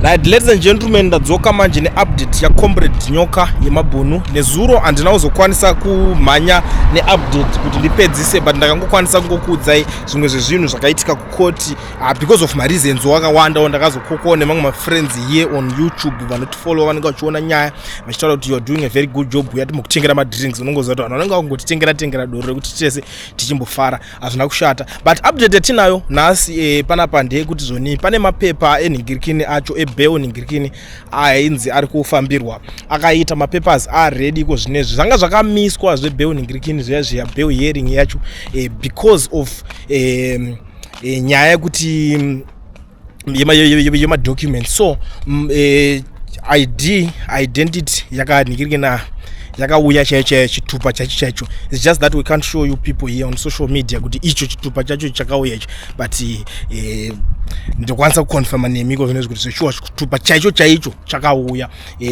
Right, ladies and gentlemen, ndadzoka manje neupdate yaComrade Nyoka Yemabhunu. Nezuro handina kuzokwanisa kumhanya neupdate kuti ndipedzise, but ndakangokwanisa kungokuudzai zvimwe zvezvinhu zvakaitika kukoti because of mareasons wakawandawo. Ndakazokokawo nemamwe mafriends here on YouTube vanotifollow, vanenge vachiona nyaya vachitaura kuti, "You are doing a very good job." Yati mukutengera madrinks, unongoziva kuti vanhu vanenge vakungotitengera tengera doro rekuti tese tichimbofara. Hazvina kushata, but update yatinayo nhasi panapa ndeyekuti zvoni pane mapepa enhingirikini acho ebail nhingirikini ainzi ari kufambirwa. Akaita mapapers aready iko zvinezvi. Zvanga zvakamiswa zvebail nhingirikini zviya zviya, bail hearing yacho, because of nyaya yekuti yemadocuments. So ID, identity yakanhingirikina yakauya chaiyo chaiyo, chitupa chacho chaicho. It's just that we can't show you people here on social media kuti icho chitupa chacho chakauya icho, but ndokwanisa kuconfirma nemi ko zvinezvi kuti zveshuwa chitupa chaicho chaicho chakauya.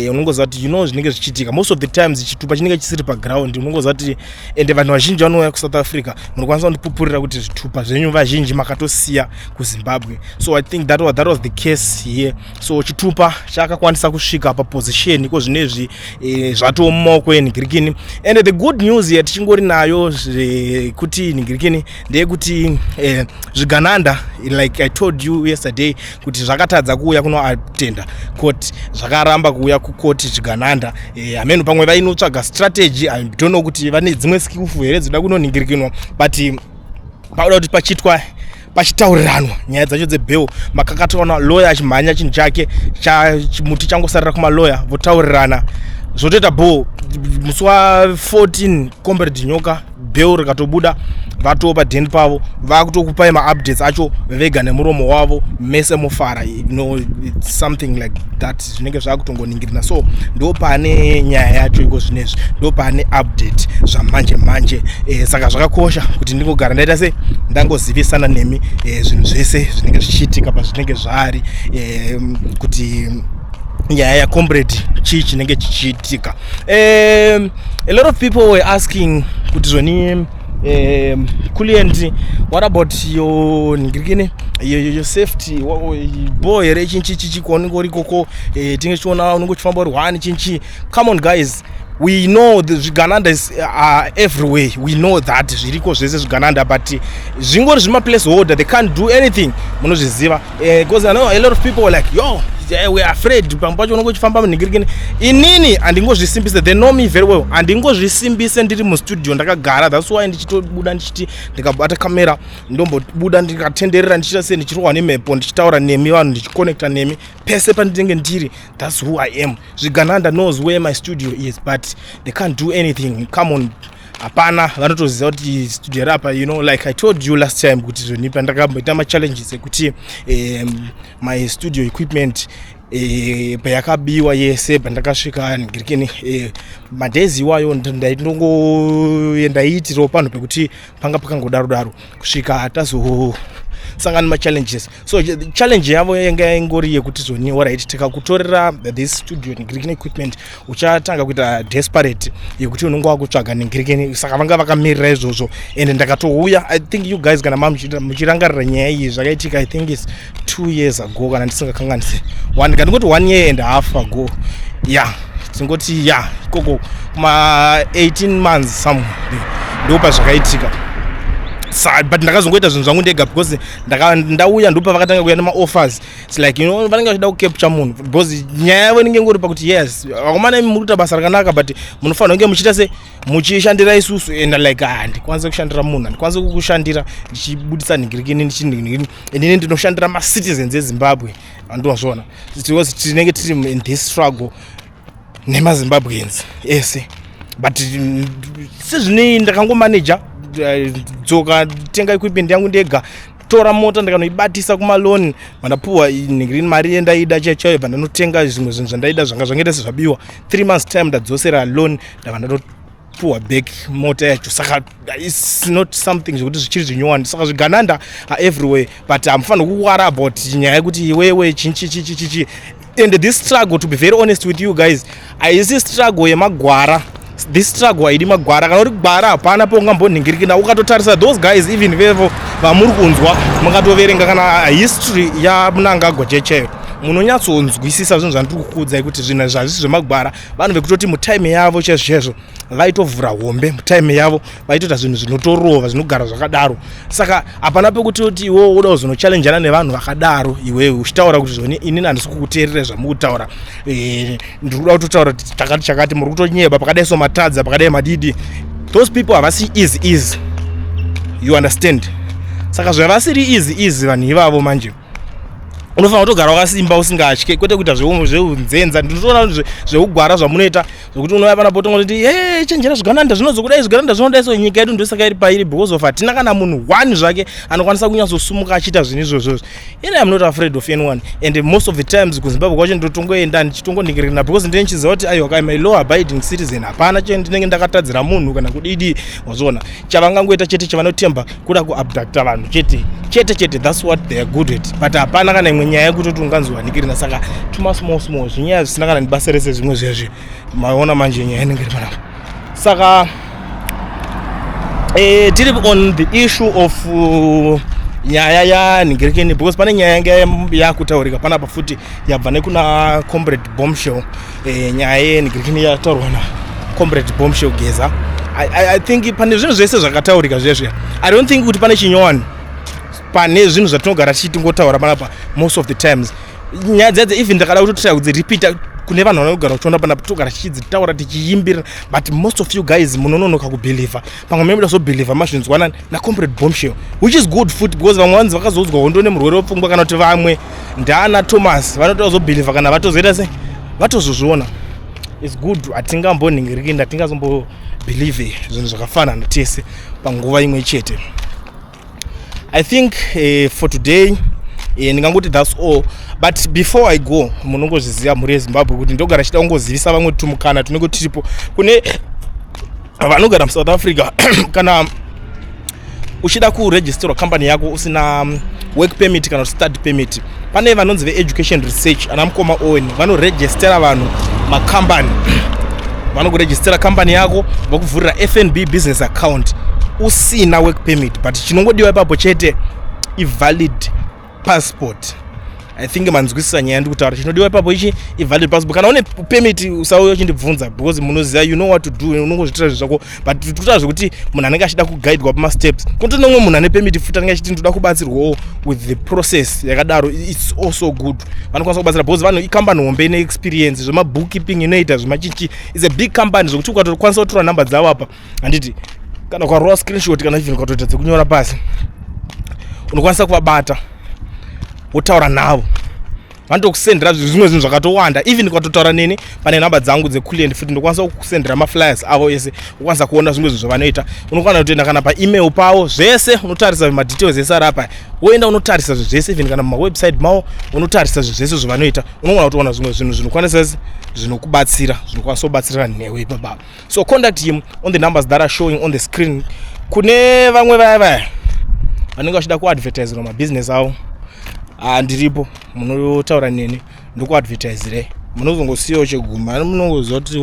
Unongoziva kuti zvinenge zvichiitika most of the times, chitupa chinenge chisiri paground. Unongoziva kuti ende vanhu vazhinji vanouya kuSouth Africa, munokwanisa kundipupurira kuti zvitupa zvenyu vazhinji makatosiya kuZimbabwe. So I think that was the case here. So chitupa chakakwanisa kusvika paposition iko zvinezvi, zvatoo mumaoko enhingirikini. And the good news yatichingori nayo zvekuti nhingirikini ndeyekuti zvigananda, like I told you yesterday, kuti zvakatadza kuuya kunoatenda court, zvakaramba kuuya kukoti zvigananda. Hameno pamwe vainotsvaga strategy. I don't know kuti vane dzimwe skillful here dzinoda kunonhingirikinwa, but pauda kuti pachitwa pachitauriranwa nyaya dzacho dzebail. Makakatoona lawyer achimhanya chinhu chake, chimuti changosarira kumaloya, votaurirana, zvotoita bho. Musi wa14 Comrade Nyoka bail rikatobuda, vatopa dheni pavo, vakutokupai maupdates acho vega nemuromo wavo, mese mofara. It's something like that, zvinenge zvakutongoningirina. So ndo pane nyaya yacho iko zvinezvi, ndo pane update zvamanje manje. Saka zvakakosha kuti ndingogara ndaita se ndangozivisana nemi zvinhu zvese zvinenge zvichiitika pazvinenge zvari, kuti nyaya yacomrade chii chinenge chichiitika. A lot of people were asking kuti zvoni, Kulient, what about your ningirikini, your safety bo here, chinchi chichi kwaunenge uri ikoko, tinge tichiona unenge uchifamba uri one chinchi? Come on guys, we know the zvigananda is everywhere. We know that zviriko zvese zvigananda, but zvingori zvimaplace holder, they can't do anything, munozviziva, because I know a lot of people were like, "Yo, yeah, we are afraid." Pamwe pacho unenge uchifamba munhingirikini. Inini handingozvisimbise, they know me very well, handingozvisimbise ndiri mustudio ndakagara. That's why ndichitobuda, ndichiti ndikabata kamera ndombobuda, ndikatenderera, ndichiita sei, ndichirohwa nemhepo, ndichitaura nemi vanhu, ndichiconnecta nemi pese pandinenge ndiri. That's who I am. Zvigananda knows where my studio is, but they can't do anything. Come on, hapana, vanotoziva kuti studio rapa. Like I told you last time kuti zvonipa ndakamboita machallenges ekuti my studio equipment payakabiwa yese pandakasvika ngirikini, madays iwayo ndaindongoendaiitirawo panhu pekuti panga pakangodaro daro kusvika tazosangana nemachallenges. So challenge yavo yanga ingori yekuti zvoni, alright, tikakutorera this studio nengirikini equipment, uchatanga kuita desperate yekuti unonge wakutsvaga nengirikini. Saka vanga vakamirira izvozvo and ndakatouya. I think you guys, kana muchirangarira nyaya iyi, zvakaitika, I think is 2 years ago, kana ndisingakanganisi, one, kandingoti one year and a half ago. Yeah, tingoti ya ikoko kuma 18 months somewhere, ndo pazvakaitika. But ndakazongoita zvinhu zvangu ndega because ndauya, ndopa vakatanga kuuya nemaoffers. It's like vanenge vachida kucapture munhu because nyaya yavo inenge ingori pakuti, "Yes, vakomana, imi muri kuita basa rakanaka, but munofanira kunge muchiita se muchishandira isusu." And like, ah, handikwanisi kushandira munhu, handikwanisi kukushandira ndichibudisa nhingirikini, ndichinhingirikini. Inini ndinoshandira macitizens eZimbabwe, andozviona, because tinenge tiri in this struggle nemaZimbabweans ese. But sezvinei ndakangomaneja, dzoka, tenga equipment yangu ndega, tora mota, ndikanoibatisa kumaloni, vandapuhwa nhingirikini mari yendaida chaiyo chaiyo, bva ndanotenga zvimwe zvinhu zvandaida zvanga zvangaita sezvabiwa. 3 months time ndadzosera loan, ndabva ndatopuhwa back mota yacho. Saka it's not something zvekuti zvichiri zvinyowani. Saka zvigananda are everywhere, but hamufaniri kuworry about nyaya yekuti iwewe chinchi chichi chichi. And this struggle, to be very honest with you guys, haisi struggle yemagwara. This struggle haidi magwara. Kana uri gwara, hapana paungambonhingirikina. Ukatotarisa those guys, even vevo vamuri kunzwa, mukatoverenga kana history yaMnangagwa chaiyo, Munonyatsonzwisisa zvinhu zvandiri kukuudzai kuti zvinhu zvazvisi zvemagwara. Vanhu vekutoti mutime yavo chaizvo chaizvo vaitovhura hombe, mutime yavo vaitoita zvinhu zvinotorova, zvinogara zvakadaro. Saka hapana pekuti kuti iwewo uda kuzonochallenjana nevanhu vakadaro, iwewe uchitaura kuti zvoni inini handisi kukuteerera zvamukutaura, ndiri kuda kutotaura kuti chakati chakati, muri kutonyeba pakadai, so matadza pakadai, madidi. Those people havasi easy easy, you understand? Saka zvavasiri easy easy vanhu ivavo manje, unofanira kutogara wakasimba, usingatye, kwete kuita zveunzenza. Ndinotoona zveugwara zvamunoita, zvokuti unouya panapo tongoti, "E, chenjera, zvigananda zvinozokudai, zvigananda zvinodai." So nyika yedu ndosaka iri pairi, because of hatina kana munhu one zvake anokwanisa kunyatsosumuka achiita zvinhu izvozvozvo. Ini am not afraid of anyone, and most of the times kuZimbabwe kwacho ndotongoenda ndichitongoningirina, because ndinenge ndichiziva kuti aiwa, I'm a law abiding citizen. Hapana chendinenge ndakatadzira munhu kana kudidi, wazviona? Chavangangoita chete chavanotemba kuda kuabducta vanhu chete chete chete. That's what they are good at, but hapana kana imwe nyaya yekutoti unganziwanikirina. Saka tuma small small zvinyaya zvisina kana nebasa rese zvimwe zvezvi, maona manje nyaya inenge iri panapa. Saka tiri on the issue of nyaya yanhingirikeni, because pane nyaya yanga yakutaurika panapa futi yabva nekuna Comrade Bombshell. Nyaya yenhingirikeni yataurwa naComrade Bombshell Geza, I think pane zvinhu zvese zvakataurika zvezve, I don't think kuti pane chinyowani pane zvinhu zvatinogara tichitingotaura panapa most of the times. Nyaya dzadze even ndakada kutotry kudziripita kune vanhu vanogara kuchiona panapa, togara tichidzitaura, tichiimbira, but most of you guys munononoka kubhilivha. Pamwe munoda kuzobhilivha mazvinzwana naComrade Bombshell, which is good futi, because vamwe vanzi vakazoudzwa hondo nemurwere wepfungwa, kana kuti vamwe ndaana Thomas vanotoda kuzobhilivha kana vatozoita se vatozozviona. It's good. Hatingambonhingiriki, hatingazombobhilivhe zvinhu zvakafanana tese panguva imwe chete. I think for today ndingangoti that's all. But before I go, munongozviziva mhuri yeZimbabwe kuti ndogara chida kungozivisa vamwe tumukana tunenge tiripo kune vanogara muSouth Africa. Kana uchida kuregisterwa kambani yako usina work permit kana study permit, pane vanonzi veEducation Research, ana mukoma Owen, vanoregistera vanhu makambani. Vanokuregistera kambani yako, vokuvhurira FNB business account usina work permit, but chinongodiwa ipapo chete ivalid passport. I think manzwisisa nyaya ndiri kutaura. Chinodiwa ipapo ichi ivalid passport. Kana une permit, usauya uchindibvunza, because munoziva, you know what to do, unongozviitira zvinhu zvako. But tikutaura zvekuti munhu anenge achida kuguidwa pamasteps. Kunoto nomwe munhu ane permit futi anenge achiti ndoda kubatsirwawo with the process yakadaro. It's also good, vanokwanisa kubatsira because vanhu ikambani hombe ine experience zvemabookkeeping, inoita zvemachichi. It's a big company, zvokuti ukatokwanisa kutora namba dzavo apa, handiti, kana ukarova screenshot, kana even ukatoita dzekunyora pasi, unokwanisa kuvabata, wotaura navo, vanotokusendera zvimwe zvinhu zvakatowanda. Even ukatotaura neni, pane namba dzangu dzekuliend futi, ndokwanisa kukusendera maflyers avo ese, ukwanisa kuona zvimwe zvinhu zvavanoita. Unokwana kutoenda kana paemail pavo, zvese unotarisa madetails ese ari apa, woenda unotarisa zvinhu zvese. Even kana mumawebsite mavo unotarisa zvinhu zvese zvavanoita, unogona kutoona zvimwe zvinhu zvinokwanisa zvinokubatsira, zvinokwanisa kubatsirana newe ipapapa. So contact him on the numbers that are showing on the screen. Kune vamwe vaya vaya vanenge vachida kuadvertiserwa mabhizinesi avo, ndiripo, munotaura neni, ndokuadvertisirei. Munozongosiyawo chegumi ani, munongoziva kuti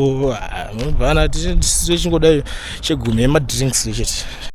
munobvana chingodai chegumi yemadrinks chete.